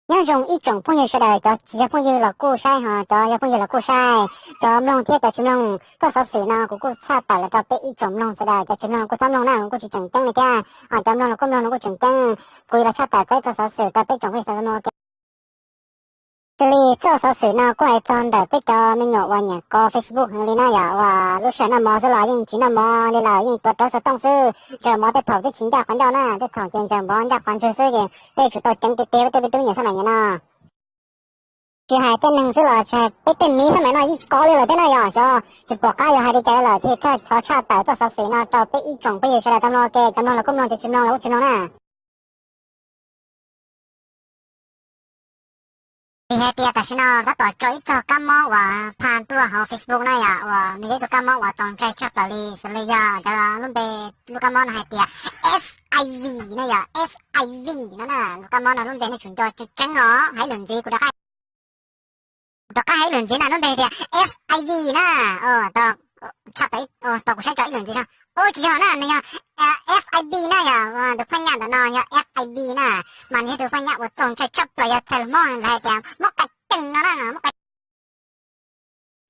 Nyob zoo ib tsoom phooj ywg sawv daws, cov tsis yog phooj ywg los kuj saib, ho cov yog phooj ywg los kuj saib, cov mloog thiab cov tsis mloog. Txoj xov xwm no kuv kuj tshaj tawm los rau peb ib tsoom mloog sawv daws, cov tsis mloog kuj txhob mloog na, kuj tsis tseem ceeb li thiab, ho cov mloog los kuj mloog no kuj tseem ceeb. Kuv yuav los tshaj tawm txog ib tsoom xov xwm rau peb tsoom phooj ywg sawv daws mloog ua ke. Xws li txoj xov xwm no kuj hais txog ntawm peb cov me nyuam uas nyiam kov Facebook heev li na yom, uas lub sij hawm noj mov xwb los yeej tsis noj mov li lawm, yeej tuav rawv xov tooj xwb, ntsaws mov tej thaum twb tsis ncaj qhov ncauj na, tej thaum ces ntsaws mov ncaj qhov ntswg xwb ces peb yuav tsum tau ceev tiag tiag, peb tej peb tub nyiam xab maim nyiam no. Tsis hais tej neeg xwb los tsis hais peb tej miv xab maim no yeej kov li lawm thiab na yom, xyov tsis pom qab yuav hais li cas lawm thiaj txhob tshaj tawm txoj xov xwm no rau peb ib tsoom phooj ywg sawv daws tau mloog ua ke, cov mloog los kuj mloog, cov tsis mloog los kuj tsis mloog na. Vim hais tias tam sim no tab tom tso ib txoj kab mob uas phaj tuaj hauv Facebook na yom, uas nws yog ib tug kab mob uas txaus ntshai tshaj plaws li, xws li yog cov lub npe, lub kab mob no hais tias F I V na yom, F I V no na, lub kab mob no lub npe nej tsum nco tseeb tseeb os, hais lus ntxiv kuv rov qab, kuv rov qab hais ib lus ntxiv na, lub npe tias F I V na. Tau kuv saib tso ib lus ntxiv no, ua tsis yog na, nws yog F I B na yom, tus phaj nyaj ntawm no yog F I B na, mas nws yog tus phaj nyaj uas txaus ntshai tshaj plaws, yog txhais lus Hmoob lawv hais tias mob qas cees no na, mob qas.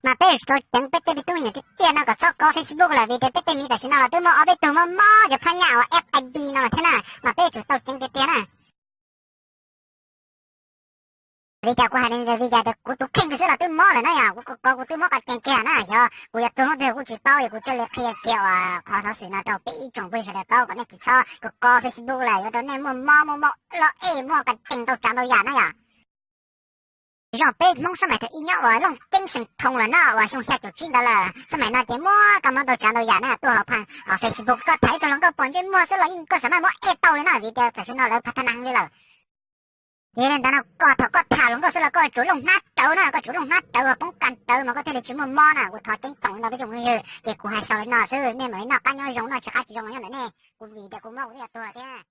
Mas peb yuav tsum tau ceev peb tej me tub me nyuam tiag tiag no kom txhob kov Facebook lawm, vim tias peb tej miv tam sim no los twb muaj ob peb tug mob mob cov phaj nyaj uas F I B no lawm thiab na, mas peb yuav tsum tau ceev tiag tiag na. Vim cas kuv hais li ntawd, vim cas tias kuv tus kheej xwb los twb mob lawm na yom, kuv kov kuv twb mob qas cees kiag na, xyov kuv yuav tuag hnub twg kuj tsis paub, es kuv thiaj li qhia kiag uas qhov xov xwm no rau peb ib tsoom phooj ywg sawv daws paub kom nej tsis txhob kov kov Facebook lawm, yuav rau nej muaj mob muaj mob loj ej, muaj qas cees ntau tsav ntau yam na yom. Zoo peb Hmoob sab maim thaum ub nyob uas Looj Ceeb Xeem Thoos lawm no, uas xyoo xya caum tsib ntawd lawm, sab maim no ces muaj kab mob ntau tsav ntau yam na, tuaj hauv phaj, hauv Facebook koj tham ib tug hluas nkauj pom ntsej muag xwb los yeej koj xav mas muab ej tau li na, vim tias tam sim no lawv pha tha nag li lawm. Ces li ntawd no koj thaum koj tham hluas nkauj xwb los koj yuav tsum looj hnab rawv na, koj yuav tsum looj hnab rawv uas poob kas rawv mas koj thiaj li tsis muaj mob na. Kuv thov ceeb toom li no peb tsoom phooj ywg, ces kuv hais xaus li no xwb, nej mam li noj qab nyob zoo, noj tsis qab tsis zoo los nyob ntawm nej, kuv vim tias kuv mob kuv twb yuav tuag thiab.